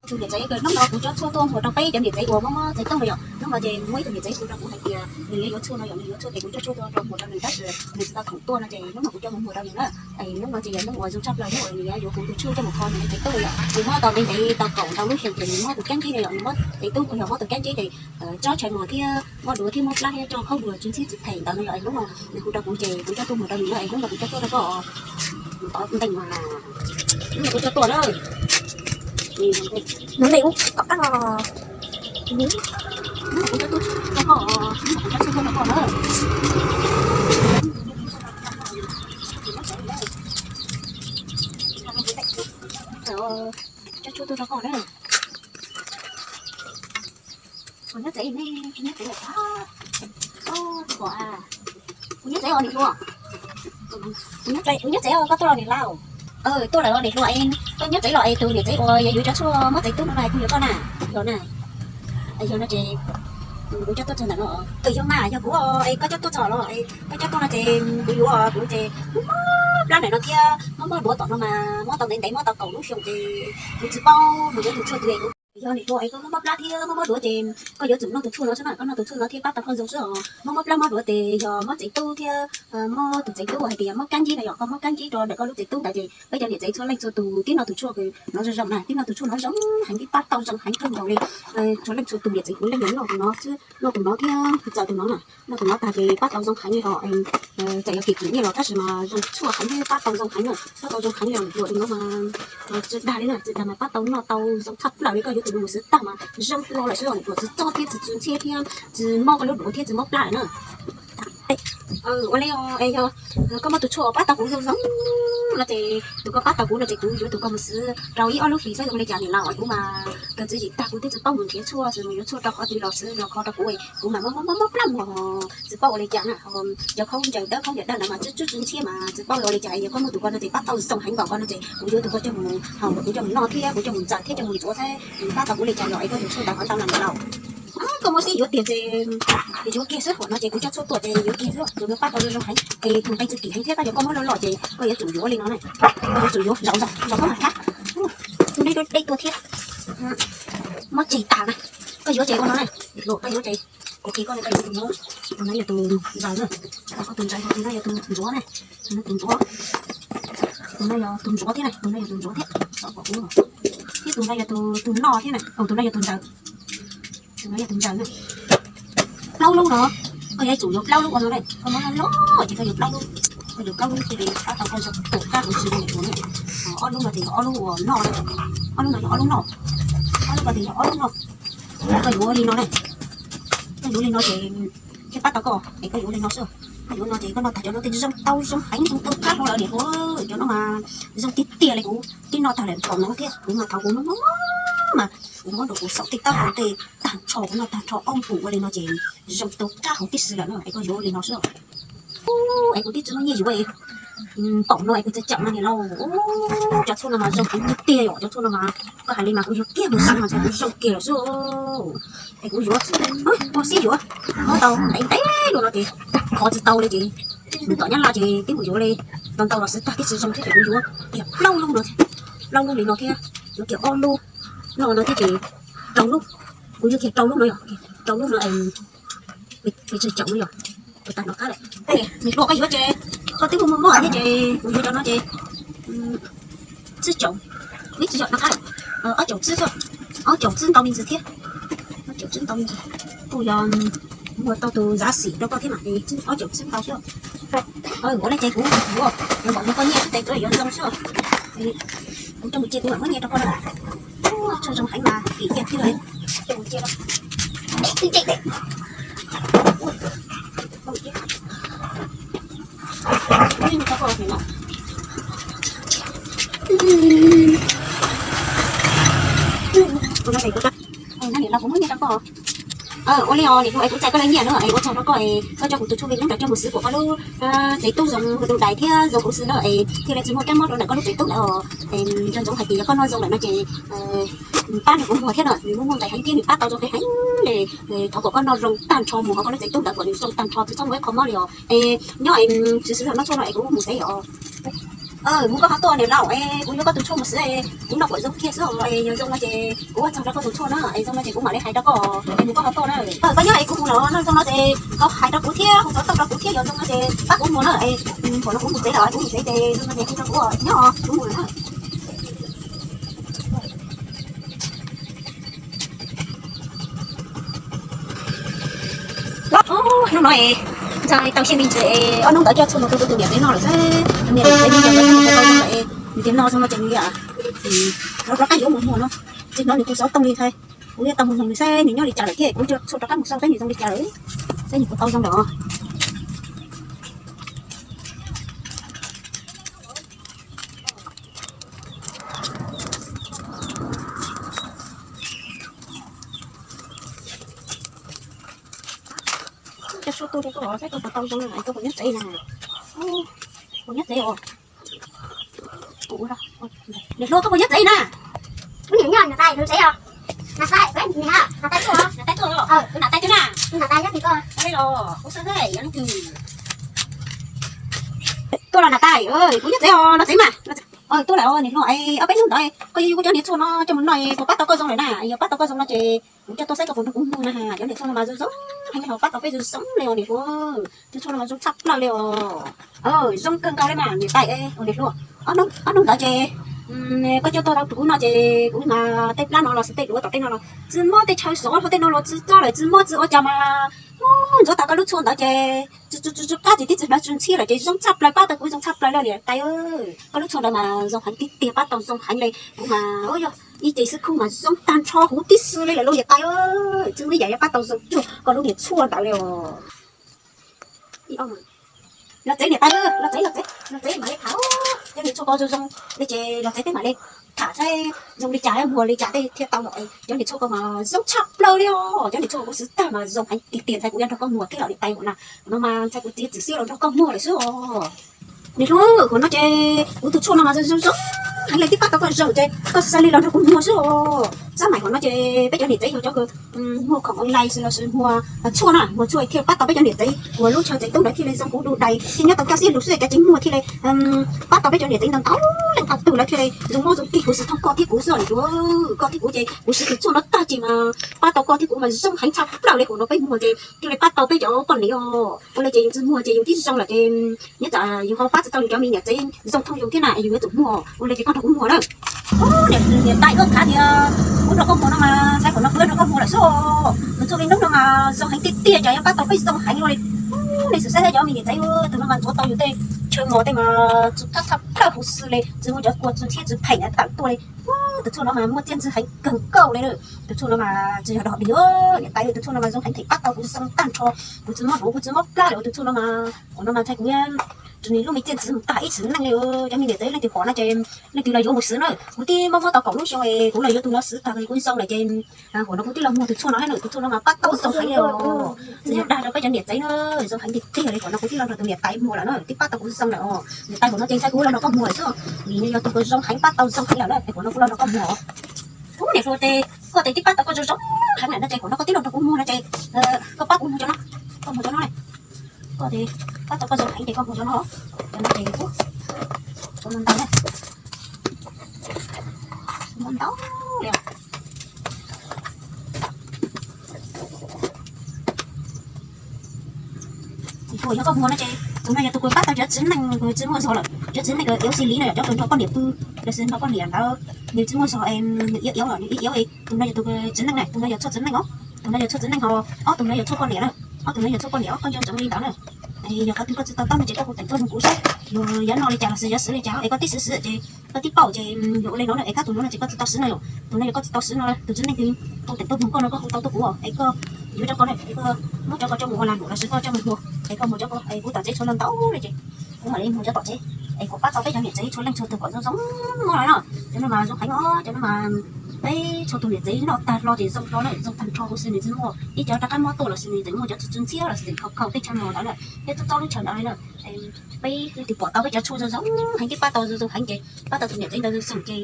Tus niam tsev hnub no kuv coj tshuaj tuaj muag rau peb cov niam tsev uas mob mob tsev tuag no yom. Hnub no ces muaj ib tug niam tsev hu rau kuv hais tias nws yuav yuav tshuaj no yom, nws yuav tshuaj ces kuv coj tshuaj tuaj rau muag rau nws tab sis nws tsis tau khoom tuaj no ces hnub no kuv coj mus muag rau nws na. Es hnub no ces yog hnub uas zoo tshaj plaws hnub uas nws yuav yuav kuv tus tshuaj coj mus kho nws tsev tub yom. Nws mob tau ntev ntev tau kaum ntau lub xyoo ces nws mob tus kab ntsib no yom, nws mob tsev tub yog mob tus kab ntsib ces tsob tshais muag thiab mob duav thiab mob plab thiab tso khaub duas tsis ntxhiab tsis phem ntawd no yom. Es hnub no nws hu rau kuv ces kuv coj tuaj muag rau nws na. Es hnub no kuv coj tuaj rau koj, tov ntees mas, hnub no kuv coj tuaj na. Ntees kom qab los, hnub no kuv coj tuaj rau koj, hnub no kuv coj tuaj rau koj na. Coj tshuaj tuaj rau koj na. Kuv nyob tsev ne, kuv nyob tsev, kuv nyob tsev os niam hluas. Kuv nyob tsev, kuv nyob tsev os, koj tuaj los niam laus. Tuaj lawm los niam hluas es, koj nyob tsev los es tus niam tsev uas yuav yuav cov tshuaj mob tsev tub no na, kuv yuav koj na. Yog na, yog no ces kuv coj tuaj txog ntawm no. Yog mas yog kuv es koj coj tuaj txog los, koj coj tuaj no ces kuv yuav, kuv ces mob mob plab ntawm no thiab mob mob duav tom no mas mob tau ntev ntev mob tau kaum lub xyoo ces kuv tsis paub mus yuav tus tshuaj twg. Yog niam hluas es koj mob mob plab thiab mob mob duav ces koj yuav tsum noj tus tshuaj no xwb na, koj noj tus tshuaj no thiaj pab tau koj zoo xwb os. Mob mob plab mob duav ces yog mob tsev tub thiab mob tus tsev tub hais tias mob kab ntsib no yom, koj mob kab ntsib rau ntawm koj lub tsev tub ntawd ces peb cov niam tsev txhua leej txhua tus tib noj tus tshuaj uas no zoo zoo na, tib noj tus tshuaj no zoo heev thiab pab tau zoo heev kawg nkaus li. Txhua leej txhua tus niam tsev puav leej yuav noj tus no xwb, noj tus no thiab txawm tus no na, noj tus no tag ces pab tau zoo heev li os. Txawm yog kim kim nyiaj los tab sis mas zoo tshuaj heev thiab pab tau zoo heev na, pab tau zoo heev li os. Niam hluas tus no mas tsis dag li na, tsis dag mas pab tau noj tau zoo tshaj plaws li, koj yuav tus no mus xwb tag mas zoo hlo lawm xwb os. Niam hluas tsis txob thiab tsis txwv ntxhiab thiab tsis mob koj lub duav thiab tsis mob plab lawm na. Ua li es yog koj muaj tus tshuaj uas pab tau kuv zoo zoo no ces tus koj pab tau kuv no ces kuv yuav tus koj mus xwb rau ib ob lub hlis saib zoo li cas niam laus, kuv mas kawg txiv yim tag kuv twb tsis paub mus nrhiav tshuaj xwb, mus yuav tshuaj rau qhov twg los xwb los kho rau kuv, kuv mas mob mob mob plab mus tsis paub ua li cas na. Cov khaub ncaws dawb khaub ncaws dawb ntawd mas tswb tswb tsis ntxhiab mas tsis paub ua li cas es yog koj muaj tus koj no ces pab tau zoo heev nkaus koj no ces kuv yuav tus koj coj mus haus, kuv coj mus noj thiab kuv coj mus ntxawm thiab coj mus ntxuav thiab pab tau kuv li cas los es koj tus tshuaj ntawd qhov ntau na niam laus. Koj muaj siab yuav tiag ces yuav kiag xwb, huam no ces kuv coj tshuaj tuaj ces yuav kiag xwb, tus no pab tau zoo zoo heev es tus nqe tsis kim heev thiab tab yog koj muab loj loj ces koj yuav tsum yuav li no na. Koj yuav tsum yuav zaum zaum zaum koj mam thab. Tus dej dej tuaj thiab. Mob tseg tas na. Koj yuav ces ua no na. Luag koj yuav ces, kuv kis koj no koj yuav tus no, tus no yog tus ntsaws na, koj tus ntsaws, tus no yog tus ntsuav na, tus no tus ntsuav, tus no yog tus ntsuav thiab na, tus no yog tus ntsuav thiab, xov kom kuv, thiab tus no yog tus tus noj thiab na, tus no yog tus ntsaws, tus no yog tus ntsaws na. Plaub lub no, koj yuav tsum yuav plaub lub ua no na, koj muab loj loj ces koj yuav plaub lub, koj yuav plaub lub ces pab tau koj zoo tus kab huv si li tus na. Ob lub no ces yog ob lub uas noj na, ob lub no yog ob lub noj, ob lub no ces yog ob lub noj. Koj yuav li no na, koj yuav li no ces thiaj pab tau koj es koj yuav li no xwb. Koj yuav no ces koj noj tag cov no tej zoo tau zoo heev zoo tau kab hlo lawm niam hluas, cov no mas zoo tiag tiag li kuv twb noj tag lawm tom no thiab kuv mas thaum kuv mob mob mas kuv muab rau kuv saum tej taub hau tej tag nrho, kuv noj tag nrho ob npum ua li no ces zoo tau kab hauv tib si lawm no es koj yuav li no xwb. Es kuv twb tsis muaj nyiaj yuav, pom no es kuv txawm cawm no niam laus. Cov tshuaj no mas zoo heev tiag tiag yom, cov tshuaj no mas koj hais li mas kuv yuav kiag mus xwb mas kuv zoo kiag lawm xwb. Es kuv yuav, muaj siab yuav, muab tau ntev ntev los no ces kho tsis tau li ces nws tom Nyab Laj ces twb mus yuav li. Tau ntau los xwb tag twb tsis zoo thiab ces kuv yuav kiag plaub lub no, plaub lub li no thiab, yuav kiag ob lub no no thiab ces rau lub, kuv yuav kiag rau lub no yom, rau lub no es pes tsawg caum no yom, kuv tag no qab lawm. Niam hluas koj yuav ces koj twb muaj muaj mob thiab ces kuv yuav cov no ces tsib caum, ib tsis yog no qab lawm, ob caum tsib xwb, ob caum tsib ntau me ntsis thiab, ob caum tsib ntau me ntsis, kuj yog muag tau tus zav xim rau koj thiab mas es ob caum tsib ntau xwb. Ua li ces kuv yuav, yuav npaum no koj nyiaj xwb ces kuv yuav zoo xwb. Kuv coj mus cia kuv mam muab nyiaj rau koj na. Tshuaj zoo heev mas kim kiag thiab, coj mus cia. Ua li os niam hluas es kuv txais koj lub nyiaj na es ua tsaug rau koj es koj coj kuv tus tshuaj me lub ntawd coj mus xwb kom koj lub tsev tub zoo tus dais thiab zoo huv si na es thiaj li tsis muaj kab mob rau ntawm koj lub tsev tub ntawd os. Nco ntsoov hais tias yog koj noj zoo lawm no ces pab nws kuv muag thiab no, nws muaj muaj nqis heev thiab nws pab tau zoo heev heev li. Thov kom koj noj zoo tag nrho mus hauv koj lub tsev tub ntawd kom nws zoo tag nrho tsis txhob muaj ib qho mob li os. Es nyob es siv xwb los noj tshuaj no es kuv mus tsev os. Mus koj ho tuaj niam laus es kuv yuav koj tus tshuaj mus xwb, kuv noj kom zoo kiag xwb os. Yog zoo no ces kuv ua txog rau koj tus tshuaj na, es zoo no ces kuv mam li hais rau koj es mus koj ho tuaj na. Koj nyob es kuv mus lawm no, zoo no ces koj hais rau kuv thiab hu xov tooj rau kuv thiab, yog zoo no ces pab kuv mus na. Thaum no kuv mus tsev lawm, kuv mus tsev ces zoo no ces hu rau kuv nyob, kuv mus lawm na. Hnub no es ntxhais tau xyej me ntsis es ob hnub ntawd coj tshuaj mus rau kuv tus niam tsev noj lawm xwb. Tus niam tsev me ntsis ntawd nws tau zoo lawm es nws tias no zoo no ces nws yam rov qab yuav mus muag no. Tsis hnov nws hu xov tooj li ntxhais, kuv yuav tau mus noog nws saib nws nyob li cas lawm thiab kuv coj tshuaj rov qab mus xauj saib nws zoo li cas lawm, saib nws puas tau zoo lawm os. Coj tshuaj tuaj rau koj saib koj puas tau zoo, koj puas nyob tsev na? Puas nyob tsev os? Niam hluas, koj puas nyob tsev na? Tus niam nyob na tais, tus tsev os. Na tais, na tais tuaj, na tais tuaj na, na tais tuaj na. Tuaj los na tais, kuv nyob tsev os, los tsev mas. Tuaj lawm os niam hluas, ob peb hnub ntawd koj yuav yug kuv cov niag tshuaj no coj mus noj puas pab tau koj zoo lawm na? Yog pab tau koj zoo no ces kuv coj tuaj saib koj puas nrog kuv muag na. Cov niag tshuaj no mas zoo zoo heev li os, pab tau peb zoo zoo li os niam hluas. Cov tshuaj no mas zoo tshaj plaws li os. Zoo kawg nkaus li mas niam tais os niam hluas. Ob hnub ntawd ces koj coj tuaj rau kuv no ces kuv mas tej plab no los sis tej duav tom tej no los tsis mob, tej chaw sov hlo tej no los tsis txob lawm, tsis mob tsis ua cas mas ntxuav tas koj lub tshuaj ntawd ces tsis qab ces twb tsis hnov tsis ntxhiab lawm ces zoo tshaj plaws, pab tau kuv zoo tshaj plaws li niam tais. Koj lub tshuaj ntawd mas zoo heev tiag tiag, pab tau zoo heev li. Kuv mas yog ib ce xwb khuj mas zoo tag nrho huv tib si li lawm lauj niam tais. Tsis muaj ib yam yuav pab tau zoo cuag koj lub niag tshuaj ntawd li os. Los tsev niam tais, los tsev, los tsev, los tsev mam li tham. Cov niag tshuaj ko zoo zoo li ces los tsev peb mam li tham saib zoo li cas muag li cas tej thiaj tau lawm. Cov niag tshuaj ko mas zoo tshaj plaws li os, cov niag tshuaj kuv siv tag mas zoo heev tiag tiag, ntxhais kuv yuav nrog koj muag thiab los niam tais, hom na. No mas ntxhais kuv txiav txim siab los nrog koj muag lawm xwb os. Niam hluas, hom no ces kuv tus tshuaj no mas zoo zoo heev li, twb pab tau koj zoo ces koj xav li los nrog kuv muag xwb os. Xab maim hom no ces peb cov niam tsev yog cov uas muag khoom online los sis muag tshuaj na, muag tshuaj thiaj pab tau peb cov niam tsev uas lub chaw tseem tub ntawd thiaj li zoo huv du dais thiaj nyob tau kaj siab lug xwb, cov tseem muag thiaj li pab tau peb cov niam tsev ntau ntau leej tau tug lawv thiaj li zoo mob zoo nkeeg huv si thooj koj thiab kuv xwb os niam hluas. Koj thiab kuv ces kuv siv tus tshuaj no tag ces mas pab tau koj thiab kuv mas zoo heev tshaj plaws li, hom no peb muag ces thiaj li pab tau peb cov poj niam os. Ua li ces yus tsis muag ces yus twb zoo lawm ces nyob tsam yus ho pab tsis tau yus cov me niam tsev zoo thooj yus thiab na, yus yuav tsum muag. Ua li ces koj nrog kuv muag na. Niam tais, koj khav tias kuv nrog koj muag no mas ntxhais, hom no kuv yuav nrog koj muag lawm xwb os. Tus tshuaj me ntsis no mas zoo heev tiag tiag, cas yuav pab tau peb zoo heev ua li. Nej sim saib thiab cov me niam tsev, tus no mas ntxuav tau yus tej chaw mos tej mas tsis thab txhab plawg huv si li, tsis muaj cov kua tsis ntxhiab tsis pheem tawm tuaj li. Tus tshuaj no mas muaj txiaj ntsig heev kawg nkaus li. Tus tshuaj no mas tsis yog dog dig, niam tais, tus tshuaj no mas zoo heev, pab tau kuv zoo tag nrho. Kuv tsis mob duav, kuv tsis mob plab li. Tus tshuaj no mas, hom no mas ntxhais kuv yuav tsum nws lub me txiaj ntsim mus tag ib txhis neej li. Cov me niam tsev leej twg pom no ces leej twg los yuav mus siv na. Kuv twb mob mob tau kaum lub xyoo es kuv los yuav tus no siv tag kuv zoo lawm ces hom no kuv twb los muag tus tshuaj no thiab na. Tus tshuaj no mas pab tau zoo heev li os. Tsis yog dag rau peb cov niam tsev na, zoo heev tiag tiag li. Hom no kuv twb los nrog tus niam tais muag lawm na, twb pab tau kuv zoo lawm os. Niam tais, hom no ces ntxhais kuv los nrog koj muag xwb, vim nws yog tus uas zoo heev pab tau zoo heev lawm na, hom no kuv los nrog koj muag. Ub, niam hluas, ces koj ces twb pab tau koj zoo zoo heev lawm no ces hom no koj twb los nrog kuv muag no ces koj pab kuv muag cov no, koj muag cov no. Koj ces pab tau koj zoo heev ces koj muag cov no. Cov no ces kuv muag ntau na, muag ntau li. Tus uas yog koj muag no ces tus no yog tus uas pab tau cov txiv neej uas tsis muaj zog lawm, cov txiv neej uas iab xi li na, cov uas nrog poj niam pw los sis nrog poj niam ntawd nws tsis muaj zog, nws iab iab lawm, nws iab iab. Tus no yog tus txiv neej na, tus no yog tshuaj txiv neej os. Tus no yog tshuaj txiv neej os, ob tug no yog tshuaj poj niam na. Ob tug no yog tshuaj poj niam os, koj nco ntsoov li ntawd na. Yog qhov twg koj tsis to taub no ces koj kuj teem tuaj nug kuv saib, yog yuav noj li cas los sis yuav siv li cas es koj tib siv siv ces koj tib paub ces yuav ua li no na. Es kab tus no no ces koj tsis tau siv no yom, tus no yog koj tsis tau siv no, tus txiv neej twg kuj teem tuaj nug koj no koj hu tau tuaj kuv es koj yuav rau koj na, es koj muab cov ko coj mus ua lag luam los sis koj coj mus muag es koj muag cov ko es kuv tom tsev tshuaj no ntau li ces kuv mam li muag cov tom tsev es kom pab tau peb cov niam tsev tshuav leej tshuav tus kom zoo zoo muaj no na. Cov no mas zoo heev os, cov no mas peb tshuav tus niam tsev noj tag hlo ces zoo hlo na, zoo tag nrho huv si nws tsis muaj ib cov rov qab mob tuaj los sis nws tseem muaj cov tsw tsw ntxhiab los sis tseem khaus khaus tej chaw no ntawd na, thiab txob txob lub chaw ntawd na. Peb leej twg pom tau peb cov tshuaj zoo zoo heev, twb pab tau zoo zoo heev ces pab tau tus niam tsev ntawd zoo zoo ces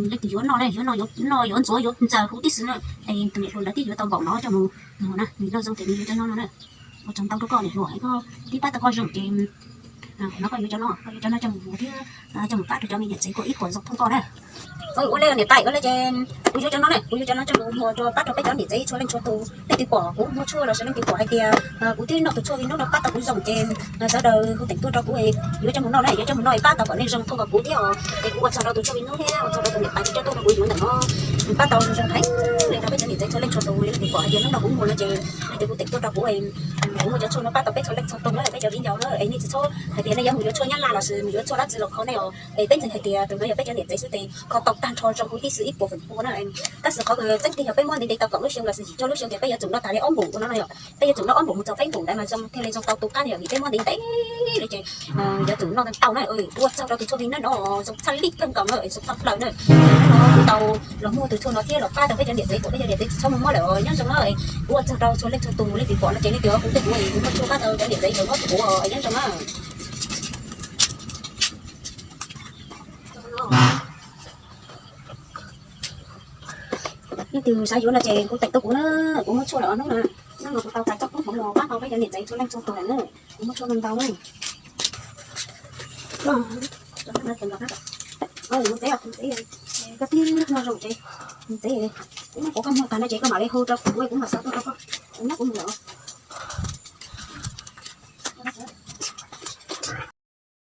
leej twg yuav noj ne, yuav noj yuav ntxuav yuav ntxaws huv tib si na, es tus niam hluas ntawd twb yuav tau npaum no coj mus muag na, nws noj zoo ces nws yuav cov no no na. Ua tsaug ntau rau koj niam hluas, koj twb pab tau koj zoo ces Qhov no koj yuav cov no, koj yuav cov no coj mus muag thiab coj mus pab rau cov me niam txiv kuj ib puas zoo thooj koj na. Ua le niam tais, ua le ces kuv yuav cov no na, kuv yuav cov no coj mus muag rau pab rau peb cov niam txiv txhua leej txhua tus. Leej twg pom kuv muag tshuaj los sis leej twg pom hais tias kuv twb noj tus tshuaj Venus no pab tau kuv zoo ces sawv daws hu teem tuaj rau kuv, yuav coj mus noj na, yuav coj mus noj es pab tau kom nej zoo thooj koj kuv thiab os. Es kuv ua tsaug rau tus tshuaj Venus thiab ua tsaug rau tus niam tais tsis coj tuaj rau kuv yuav ntawm no, pab tau zoo heev li rau peb cov niam txiv txhua leej txhua tus. Leej twg pom hais tias hnub no kuv muag no ces leej twg hu teem tuaj rau kuv, kuv ua cov tshuaj no pab tau peb txhua leej txhua tus na, peb cov viv ncaus na. Es nej tsis txhob hais tias nej yuav mus yuav tshuaj Nyab Laj los sis mus yuav tshuaj dab tsi los kho nej os. Es peb ntseeg hais tias tus no yog peb cov niam txiv xwb tes kho tau tag nrho zoo huv tib si ib puas feem pua na. Tab sis qhov tseeb tiag yog peb muab ntev ntev tau kaum lub xyoo los sis yim cuaj lub xyoo ces peb yuav tsum noj tas li ob npum ua no na yom. Peb yuav tsum noj ob npum mus txog peb npum ntawd mas zoo thiaj li zoo tau tus qab na yom, vim peb muab ntev ntev li ces yuav tsum noj tau na. Ua tsaug rau tus tshuaj Venus no, zoo tshaj li kawg nkaus na, zoo tshaj plaws na. Kuv tau los muag tus tshuaj no thiab los pab tau peb cov niam txiv, kom peb cov niam txiv tsis txhob muaj mob lawm os, nyob zoo na. Kuv ua tsaug rau txhua leej txhua tus, leej twg pom no ces nej tias kuv twb ua, kuv muaj tshuaj pab tau cov niam txiv tau mob tus kuv, nyob zoo na. Leej twg xav yuav no ces hu teem tuaj kuv na, kuv muab tshuaj lawm os hnub na. Hnub no kuv tau txais txoj koob hmoov los pab tau peb cov niam txiv txhua leej txhua tus lawm na. Kuv muab tshuaj no ntau na. Tus txiv, tus txiv, koj tib muag zoo ces, tus txiv, kuv muab kuv koj muag tag no ces koj mam li hu rau kuv, kuv mam xa tuaj rau koj, kuv nyob kuv mus lawm.